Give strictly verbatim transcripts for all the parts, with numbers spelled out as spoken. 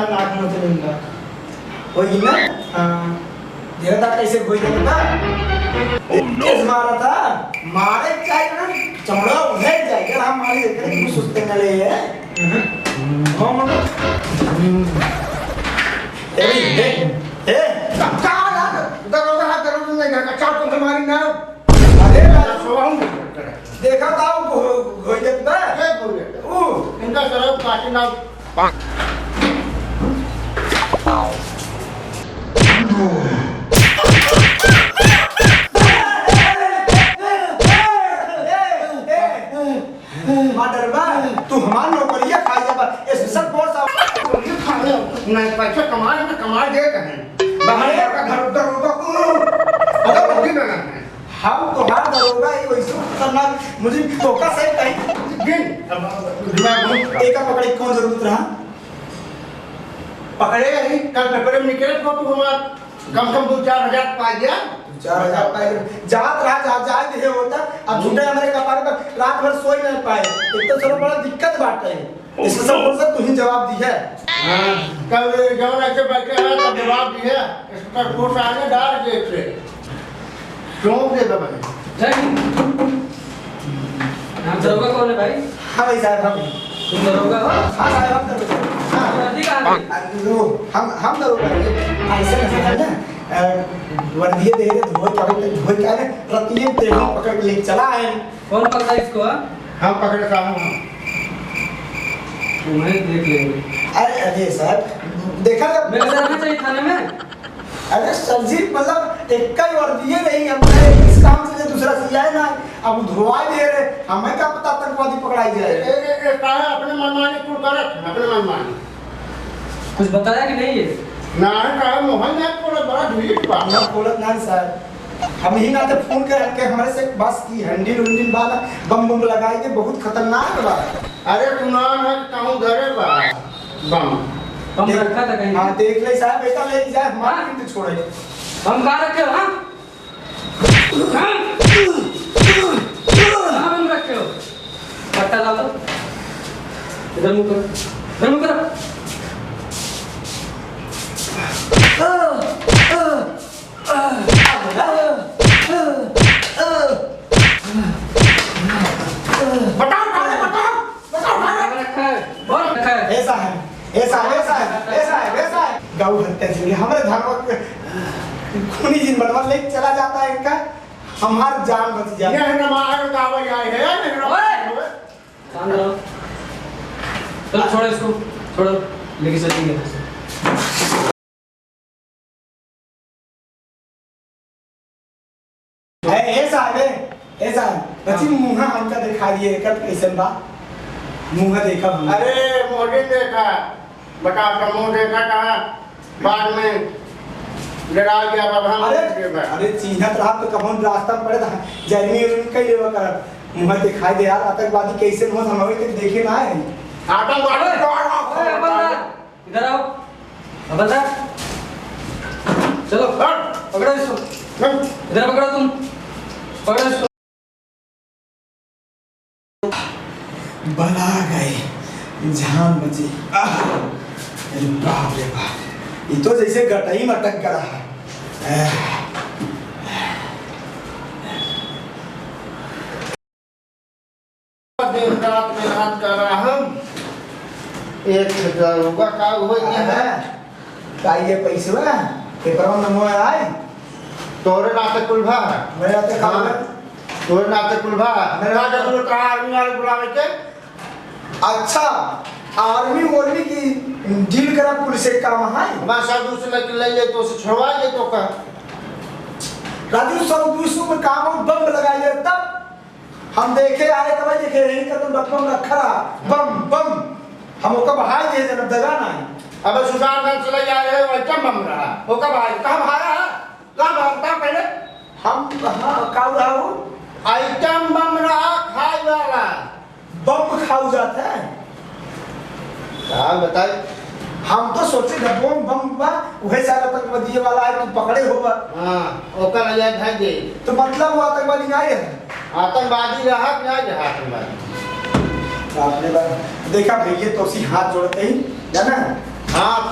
नाक में चलेगा। वही ना? हाँ। देखा था कैसे कोई देता? Oh, no! तेज मारा था। मारे चाहिए ना, चमड़ा उधर जाए। यार, हम मारे देख रहे, कुछ सुस्ते न ले है। हम्म। हम, ए, ए, ए। का, का यार? दरोगा, दरोगा नहीं, का, का तुम हमारी नाव? अरे, सोहम देखा था वो घो-, घोइजत बा? के घोइजत? ऊ। इनका सरब काटी ना। मार डरबा, तू हमार नौकरिया खा जाबा। स्पेशल फोर्स आ। नौकरिया खा ले। नहीं, पैसा कमा, मैं कमा दे कहीं। बाहर का घर दरोगा को। अगर वो भी ना है। हम तोहार दरोगा ही वैसे खतरनाक, मुझे धोखा से कहीं। दिन, अब दिमाग घूम। एका पकड़े कौन जरूरत रहा? पकड़े ही, कल पेपर में निकले तो तू हमार कम से कम दो चार हजार पा गया। दो चार हजार पा गया। जात रहा, जा, जाए दे होता। अब झूठे हमारे कपारे पर रात भर सोई नहीं पाए। एक तो चलो बड़ा दिक्कत बात है। इसका सब फुर्सत तू ही जवाब दी है। हाँ, कल जौन ऐसे बैठे हैं, तब जवाब दी है। इसका कोर्स आने डाल के इसे। क्यों दे दो भाई? जय हिंद। नाम दरोगा कौन है भाई? हाँ भाई साहब, हम। तुम दरोगा हो? हाँ साहब, हम दरोगा। हाँ। वर्दी कहाँ है? आ, वो, हम, हम दरोगा हैं। ऐसे नहीं है ना। अ, वर्दी दे दे, धोए क्या, धोए क्या है? रतिये तेल पकड़ के लेके चला आए। कौन पकड़ा इसको, हाँ? हम पकड़े साहब, हम। तुम्हें देख लेंगे। अरे, अरे सर, देखा जब मेरे से रहना चाहिए थाने में। अरे सर जी, मतलब एक का ही वर्दिये नहीं, हम कहे इस काम से जो दूसरा सियाए ना, अब धोआ दे रहे, हमें क्या पता आतंकवादी पकड़ाई जाए। ए, ए, ए, काहे अपने मनमानी कुल करत, अपने मनमानी। कुछ बताया कि नहीं ये? ना है, काहे मोहन नहीं बोला, बड़ा ढीठ बा। ना बोलत ना सर। हम ही ना तो फोन कर के हमारे से बस की हैंडल उंडल वाला बम बम लगाई के बहुत खतरनाक बा। अरे तू ना ना कहूँ घरे बा बम। बम देख, रखा था कहीं? हाँ, देख ले साहब, बेटा ले जाए, हमारे हाँ? दिन तो छोड़े। बम कहाँ रखे हो, हाँ? हाँ? कहाँ बम रखे हो? पट्टा ला दो। इधर मुंह कर। इधर मुंह कर। बताओ, बताओ, बताओ, बताओ, बताओ। रखा है, बहुत रखा है। ऐसा है, ऐसा, ऐसा है, ऐसा है, ऐसा है। गौ हत्या जिन, हमरे धर्म के खूनी जिन बनवा ले चला जाता है इनका, हमार जान बच जाए। ये है ना, मार गावा आए है, ये है ना, ओए! शांत रहो। चलो, छोड़ो इसको, छोड़ो, लेके चलेंगे। ए, ए साहब, ए, ए साहब, बच्ची हाँ। मुँह हमका दिखा दिए, एकर कैसन बा? मुँह देखा हम। अरे, मोदी देखा, बता आपका मुँह देखा कहाँ? बाद में डरा गया, बाबा, हम अरे, देख लेबा। अरे, चीन्हत रहा तो कौन रास्ता में पड़े था, जर्नी उर्नी कई लेवा करत। मुँह दिखाई दे यार, आतंकवादी कैसे मुँह हम अभी तक देखे ना है। आतंकवादी अरे, डरा अरे, हवलदार, इधर आओ। हवलदार, चलो, हट। पकड़ो इसको। हट। इधर पकड़ो तुम। पकड़ो इसको। बला गए, जान बची। आह, अरे बाप रे बाप, ये तो जैसे गटई में अटक गया है। आह। दिन रात मेहनत करा हम। एक दरोगा का हुआ ये है। का ये पैसवा पेपरवा में मोए आए? तोरे नाते कुल भा। मेरे नाते का हाँ। हुआ? तोरे नाते कुल भा। मेरे का नाते जरूरत रहा आर्मी वाले बुलावे के? अच्छा, आर्मी वार्मी की डील करा पुलिस के काम है? हमारे साथ दूसरे लड़के ले ले तो उसे छुड़वा दे तो का? राजू, सौ दो सौ में काम हो, बम लगा ले तब। हम देखे आए तब देखे यही का तो बम बम रखा रहा, बम, बम। हम ओका बहाई दे देना, दगा ना है। अब सुजानगंज से ले आए हो, आइटम बम रहा। ओका बहाई, कहाँ भाया है? कहाँ भाया, बताओ पहले। हम कहाँ, का रहा हो? आइटम बम रहा, खाए वाला। बम खाऊ जात है। का बताई? हम तो सोचे जब बम, बम बा, उहे सारा आतंकवादी वाला है, तू पकड़े होबा। हाँ, ओकर आजाद है जे। तो मतलब वो आतंकवादी नहीं है? आतंकवादी रहा कि नहीं रहा आतंकवादी? बाप रे बाप। देखा भैया, तो सी हाथ जोड़ते ही, जाना है? हाँ।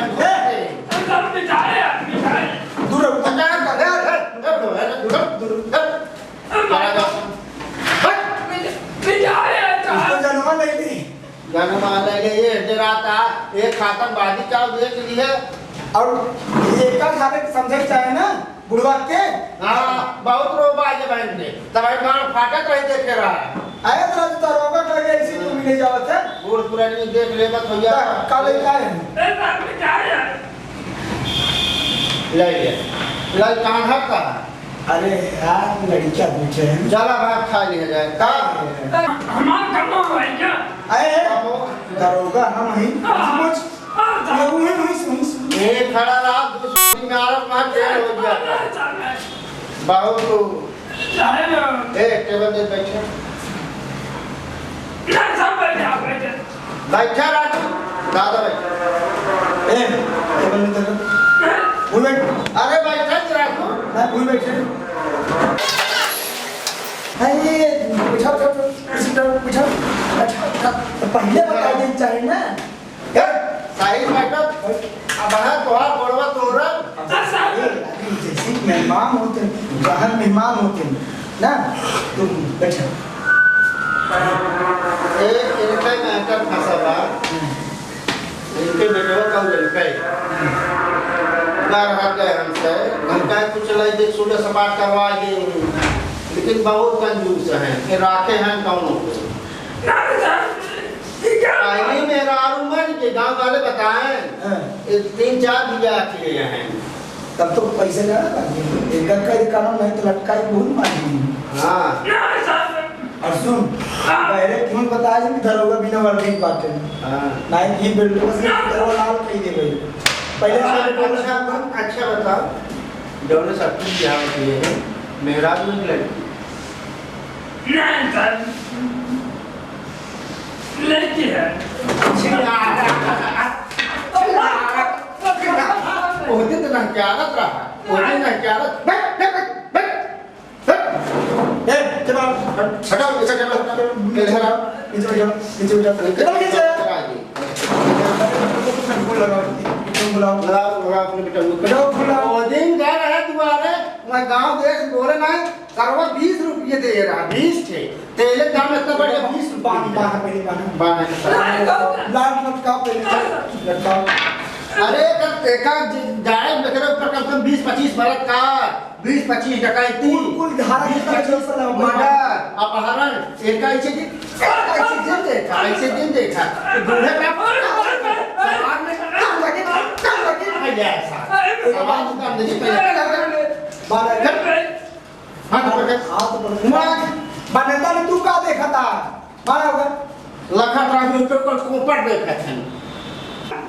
बहन को। ए! हम सब बिचारे आदमी हैं। दूर रहो। पकड़, पकड़, ए, ए, ए, ए, दूर, दूर। ए, चला जाओ। हट। बिच-, बिचारे आदमी। इसको जनवा नहीं दी। जनवा नहीं ली, ये डराता, ये खातम बाजी का देख लिए। और ये का खाते समझे चाहे ना? बुढ़वा के? हाँ, बहुत रोबा जे बहन के। तब गाँड़ फाटत रही देखे रहा। अरे तो राजू, तो रोबा के लगे ऐसी तू मिले जावत है। बूढ़ पुरानी देख ले मत भैया। का, का ले का है? ए, बाप रे, क्या है? ले ले। ले, कहाँ घर का है? अरे यार, लड़कियाँ पूछे हैं। चला भाई, खा लिया जाए। का है? हमार कमो भाई क्या? अरे, कमो। दरोगा हम ही। हाँ। समझ? ये वही, वही, वही, वही। ए, खड़ा रहा, दूसरी में आरत मार, जेल हो गया। बहुत। ए, टेबल दे, बैठे। बैठा राजू, दादा बैठा। ए, टेबल में दे। भूल बैठ। अरे, बैठा जी राजू। ना, भूल बैठे। अरे, बैठा, बैठा, बैठा, बैठा, बैठा। तो पहले बता देना चाहिए ना। ए, साहिल मैडम, अब है तोहार गोड़वा तोड़ब। अरे, अरे, जैसे मेहमान होते, जहाँ मेहमान होते, ना, तो बैठा। ए, इनका मैटर फंसा बा। हम्म। इनके बेटवा का लड़का है। हम्म। घर हट गए हमसे। हम कहे कुछ नहीं, देख, सुलह सपाट करवा दे। लेकिन बहुत कंजूस हैं, कि राखे हैं कौन को। पहली मेहरारू मर के गाँव वाले बताएं, हाँ। ये तीन चार बीघा अकेले हैं। तब तो पैसे ज्यादा लग गए। एक घर का यदि कानून नहीं तो लटकाई बहुत मारी। हाँ। और सुन, हाँ। पहले क्यों बताया कि दरोगा बिना वर्दी के बाटे? हाँ। नहीं, ये बिल्कुल से दरोगा लाल कही दे भाई। पहले हाँ, से बोलो। अच्छा, अच्छा बताओ, जौने सब कुछ यहाँ किए हैं, मेहरारू एक लड़की। नहीं सर, लड़की है। ओह दिन तो नहक्यारत रहा, ओह दिन नहक्यारत, बैठ, बैठ, बैठ, बैठ। ए, चलो, हट, हटाओ, इधर चलो, इधर आओ। नीचे बैठो, नीचे बैठो। इधर नीचे। फूल लगाओ, फूल बुलाओ। लगाओ, लगाओ अपने बेटा को। बेटा को बुलाओ। वो दिन गए रहे तुम्हारे, मैं गाँव देश बोले ना, सरवा बीस रुपये दे रहा, बीस थे। तेले दाम इतना बढ़ गया, बीस रुपये बांध, दिया। बांध, पहले बांध। बांध। लाल मत खाओ, पहले लटकाओ। अरे, तब देखा, ज-, जाए बेचारे ऊपर कम से कम बीस पच्चीस बलात्कार। बीस पच्चीस डकैती, कुल, कुल धारा बीस पच्चीस मर्डर, अपहरण, एक ऐसे दिन, ऐसे दिन देखा, ऐसे दिन देखा। बूढ़े का समाज में कम लगे, कम लगे। आ गया ऐसा। समाज में कम लगे, पहले। मारा कर। हाथ पकड़। हाथ पकड़। मार। बनता ने तू का देखा था? मारा होगा। लखा था जो तो कुछ ऊपर देखा था।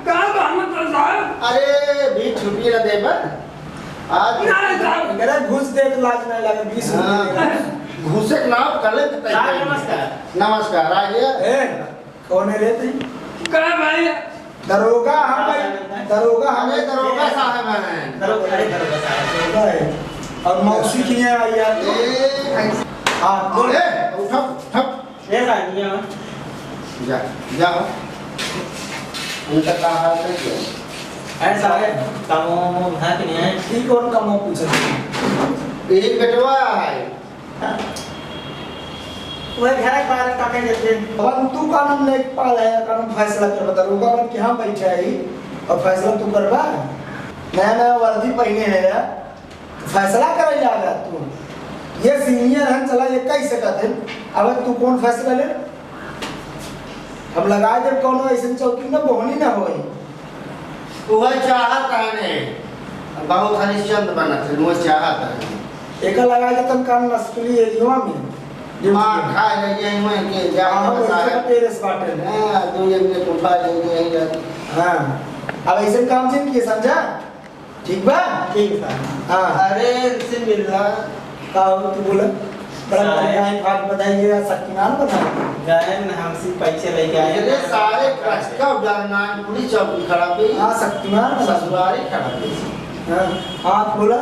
का बा मतलब साहब? अरे, बीस रुपये ना देबा? आज नहीं साहब। मेरा घूस दे तो लाज नहीं लगे, बीस रुपये हाँ। दे। घूसे के नाम कले के साहब, नमस्कार। नमस्कार, आ गया। ए, कौन है रे तू? का भाई? दरोगा हम भाई, दरोगा हम। अरे, दरोगा साहब हैं। दरोगा, अरे, दरोगा साहब। दरोगा है। और मौसी की यहाँ आई है। ए, भाई। हाँ, बोल। ए, उठो, उठो। ए, साहब, यहाँ। जा, जा। उनका का हाल है क्या? अरे, साहब, कामो, कामो, हाँ, कि नहीं है? ठीक, और कामो पूछे? एक बेटवा है। वह घर के बारे में का कह देते हैं? अब तू कानून लेके पाल है, कानून फैसला कर बता, दरोगा बन के यहाँ बैठा है और फैसला तू करबा? नया नया वर्दी पहने है यार, तो फैसला करे जाएगा तू। ये सीनियर हन, चला ये कह सकत है, अब तू कौन फैसला ले? हम लगा दे कौनो ऐसन चौकी ना बोहनी ना होई। वह चाहत हने, बहुत हरिश्चंद्र बनत है, वह चाहत हने। एका लगा दे तन काम नस्कुली एरिया में। मार खा ले ये वहीं के जहाँ हाँ, फंसा वैसे है। तेरे से बाटे। हाँ, दो एक के कुफा ले ये ही रहती। हाँ, अब ऐसे काम जिन किए समझा? ठीक बा? ठीक बा। हाँ। अरे, इनसे मिलना। का हो तू बोला? बड़ा सारे गाय फाट बताइए यार, शक्तिमान बना। गायन हमसे पैसे लेके आए। अरे, सारे कचका उड़ान नानपुरी चौकी खड़ा पे। हाँ, शक्तिमान बना। ससुरारी खड़ा पे। हाँ, हाँ, बोला,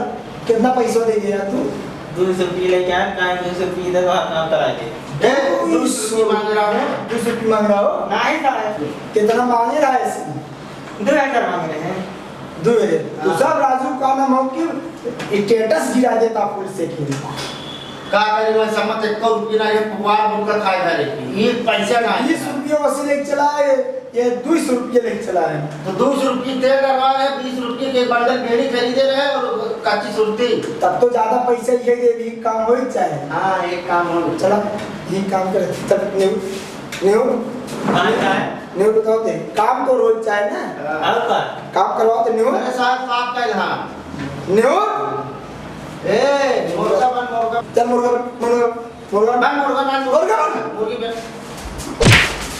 कितना पैसा दे गया तू? दो सौ रुपये लेके आए, काहे दो सौ रुपये दे, वहाँ काम करा के। ए, दो सौ रुपये मांग रहा हूँ। दो सौ रुपये मांग रहा हो? नहीं साहब। कितना मांगे रहा है इसमें? दो हजार मांग रहे हैं। दो हजार। हाँ। तू सब राजू का नाम हो कि status गिरा देता पुलिस के। का करी, मैं समझ एको रुपया ना, ये पुकार बुक का खाए जा रही। ये पैसा ना है। बीस रुपया वसूल लेके चला है, ये दो सौ रुपया लेके चला है। तो दो सौ रुपया तेल डलवा रहे, बीस रुपया के बंडल बीड़ी खरीदे रहे और कच्ची सुरती। तब तो ज्यादा पैसा ये दे दी, काम हो ही जाए। हाँ, एक काम हो। चला, ये काम कर, चल, न्यू, न्यू। कहाँ जाए? न्यू बताओ ते, काम तो रोज चाहे ना? हाँ। और का? काम करवाओ तो न्यू। अरे साहब, साफ कइल हाँ। न्यू? ए, मुर्गा बन, मुर्गा। चल मुर्गा बन, मुर्गा, मुर्गा बन। बन, मुर्गा बन, मुर्गा बन। मुर्गी बन।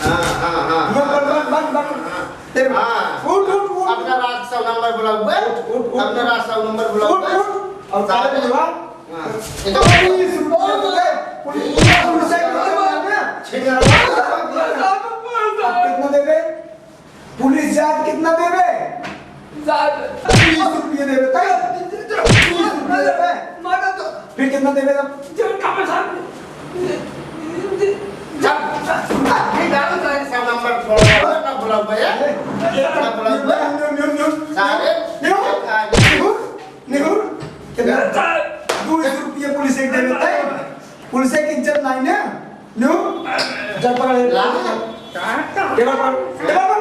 हाँ, हाँ, हाँ। बन, बन, बन, बन, बन। हाँ। तेरे हाँ। उठ, उठ, उठ। अपना रात सौ नंबर बुलाओ, बे। उठ, उठ, उठ। अपना रात सौ नंबर बुलाओ, उठ, बे। उठ। और सारे सारे बुलाओ। हाँ। तो बीस रुपये दे, पुलिस, पुलिस है, कितना देना? छह हजार। अब कितना देबे? पुलिस जात कितना देबे? साहब। बीस रुपये देबे, तय? बीस रुपये देबे? मारा तो। फिर कितना देबे तब? जब कम साहब। जब, ये डालो तो एक सौ नंबर फोन ना बुलाओ भैया। ना बुलाओ भैया। न्यू, न्यू, न्यू, न्यू। सारे। न्यू। हाँ। निहुर, निहुर, कितना? दो सौ रुपये पुलिस एक दे देता है। पुलिस एक इज्जत नहीं ना। न्यू, चल पकड़ ले। ला। टेबल पर, टेबल पर।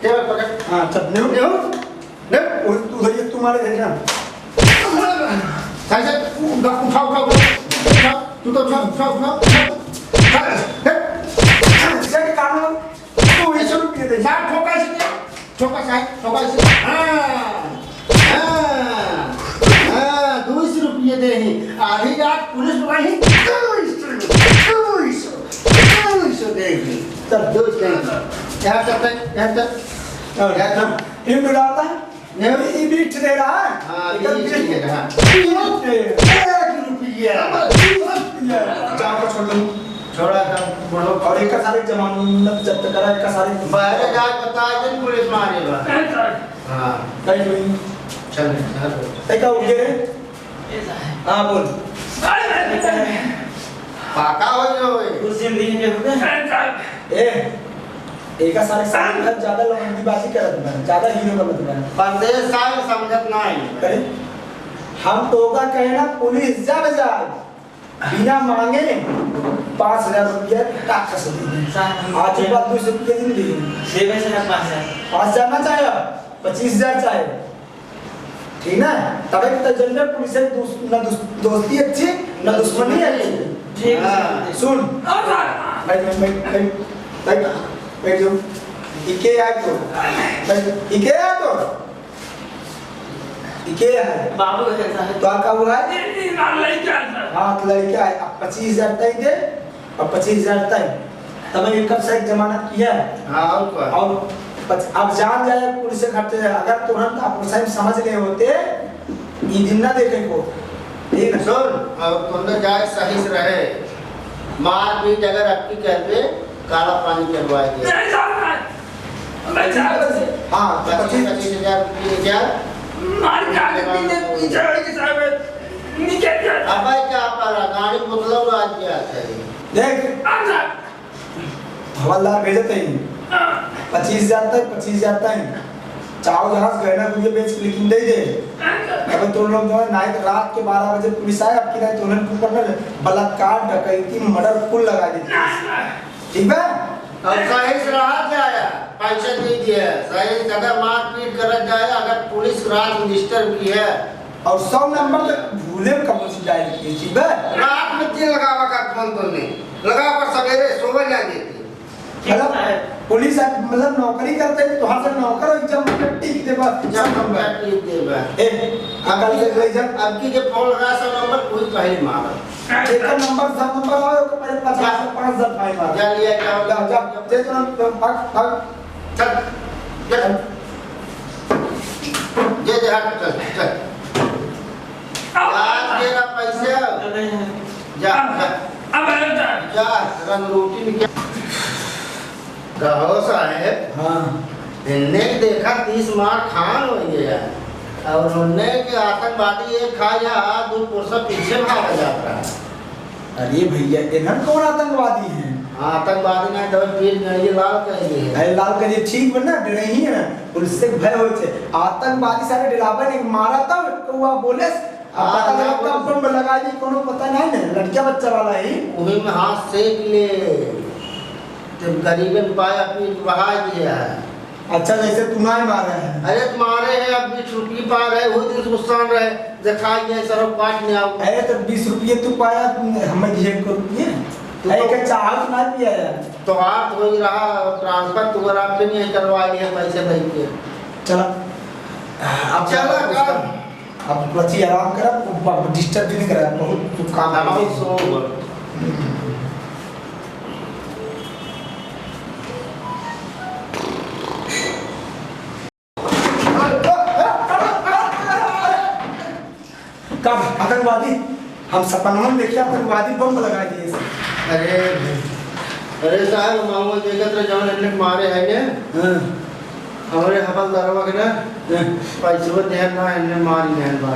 टेबल पकड़। हाँ, चल, न्यू। न्यू। न्यू। उधर, उधर ये तुम्हारे है ना? साइड से, उठा, उठा, उठा, उठा। उठा, तू तो उठा, उठा, उठा, उठा। चल, चल। चल, कानून। दो सौ रुपये दे। साहब, ठोका इसे दे। ठोका साहब, ठोका इसे। हाँ, हाँ, हाँ, दो सौ रुपये दे ही। आधी रात पुलिस वाला ही, दो सौ, दो चल, दो इसका ही। यहाँ चल, यहाँ चल। हाँ। यहाँ चल। ये बुलाता है? नहीं। ये बीच दे रहा है? हाँ, इधर बीच बीच दे रहा है। बीच दे। एक रुपया। बीस रुपया। चार को छोड़ दो। छोड़ा था, बोलो। और एक का सारे जमानत जब्त करा, एक का सारे बाहर जाके बता दे, पुलिस मारे बा। हाँ। कहीं नहीं। चल, चल। एक का उठ गए रे? हाँ, बोल। पाका हो जो है। कुछ दिन दिन के हो गए। ए, एका सारे साल भर ज्यादा लौंडीबाजी करत बा, ज्यादा हीरो बनत बा। परदेस साल समझत ना है। अरे, हम तो का कहना, पुलिस जब जाए, बिना मांगे पाँच हजार रुपया टक से दे दे। साहब, हम आज के बाद दो सौ रुपया दिन दे दे। देवे से ना पाँच हजार। पाँच हजार ना चाहे, पच्चीस हजार चाहे। ठीक ना? तबे तो जनरल पुलिस से दुस-, ना दुस-, दोस्ती अच्छी, ना दुश्मनी अच्छी। ठीक है। हाँ। सुन। बैठ, बैठ, बैठ, बैठ, बैठ, बैठ जाओ। इके आए तो। बैठ, इके आए तो। इके है। बाबू है साहब। तो आपका हुआ है? ये, ये ना लड़का है सर। हाँ, तो लड़का है। अब पच्चीस हजार तय दे। अब पच्चीस हजार तय, तब ये कब से जमानत किया है? हाँ, और क्या? और पच-, अब जान जाए पुलिस से खर्चे, अगर तुरंत आप उस टाइम समझ गए होते, ये दिन ना देखे को, ठीक ना? सुन, और तुमने जाए सही से रहे, मारपीट अगर आपकी कर दे, काला पानी करवा दे। नहीं, साहब, नहीं। मैं जान से हाँ, तो पच्चीस, पच्चीस हजार, तीस हजार। मार के आगे पीछे, पीछे होएगी, साहब, निकल जाए। अब भाई, क्या पारा, गाड़ी बोतलों में आज क्या है? देख, हवलदार भेजत है। पच्चीस हजार तक, पच्चीस हजार तक। चाहो जहाज गहना गुड़िया बेच के लेकिन दे दे। अबे तो लोग जो है, नाइट रात के बारह बजे पुलिस आए, अब की नाइट तो उन्हें ऊपर में बलात्कार, डकैती, मर्डर कुल लगा देते। ठीक बा? अब सही से रहा जाए, पैसा दे दिए, सही से अगर मारपीट करत जाए, अगर पुलिस रात में डिस्टर्ब की है, और सौ नंबर तो भूले में कब से डायल किए, ठीक बा? रात में तीन लगावा का फोन तो नहीं, लगा पर सवेरे सोवे ना देते। मतलब, पुलिस अब, मतलब, नौकरी करते हैं, तो हर से नौकर हो, एकदम टिक दे बस, सौ नंबर। टिक दे बस। ए, अब कल से ले जा। अब की जे फोन लगा, सौ नंबर, कोई पहले मारो। एक नंबर, सौ नंबर आओ, एक पहले पचास से पाँच हजार फाइन मारो। जा लिया, क्या जा, जा, जे तो भाग, भाग। चल, चल। जे, जे, हट, चल, चल। आज तेरा पैसे। जा, जा। जा, रंग रोटी में क्या? कहो साहेब। हाँ। इनने देखा तीस मार खान हो गया। और उनने के आतंकवादी एक खा या दो पुरुषा पीछे भाग जाता है। अरे भैया, इन्हन कौन आतंकवादी हैं? हाँ, आतंकवादी ना, तो पीठ में ये लाल कह दिए। अरे लाल कह दिए, ठीक बा ना, डरे ही है ना, पुलिस से भय होय छे। आतंकवादी सारे डरावे नहीं, मारा तब कौआ बोले, अब हाँ, पता ना लगा कब बम लगा दी, कोनो पता नहीं ना, लड़किया बच्चा वाला ही। वही में हाथ सेक ले, जब गरीबन पाया पीठ बहा दिया है। अच्छा, जैसे तू ना ही मारे हैं। अरे, तुम्हारे हैं, अब बीस रुपये पा रहे, वो दिन से गुस्सा रहे, दिखाई गए, सर, पाँच में आओ। अरे, तो बीस रुपये तू पाया, हमें दिए को रुपये? तू अरे, तो का चाह तो ना पिया यार। तो आप हो ही रहा, ट्रांसफर तुम्हारा आपसे नहीं करवा लिया, पैसे दे के। चला। अब चला, चला, का? अब बची आराम करब, अब डिस्टर्ब भी नहीं करब, बहुत काम है। सो। कब आतंकवादी? हम सपनवा में देखिए आतंकवादी बम लगा दिए। अरे, अरे साहब, मामू देखत रहे जवन इनने मारे हैं ने। हाँ। हमरे हवलदारवा के ना, हाँ। पैसवा देहन ना, इनने मारी देहन बा।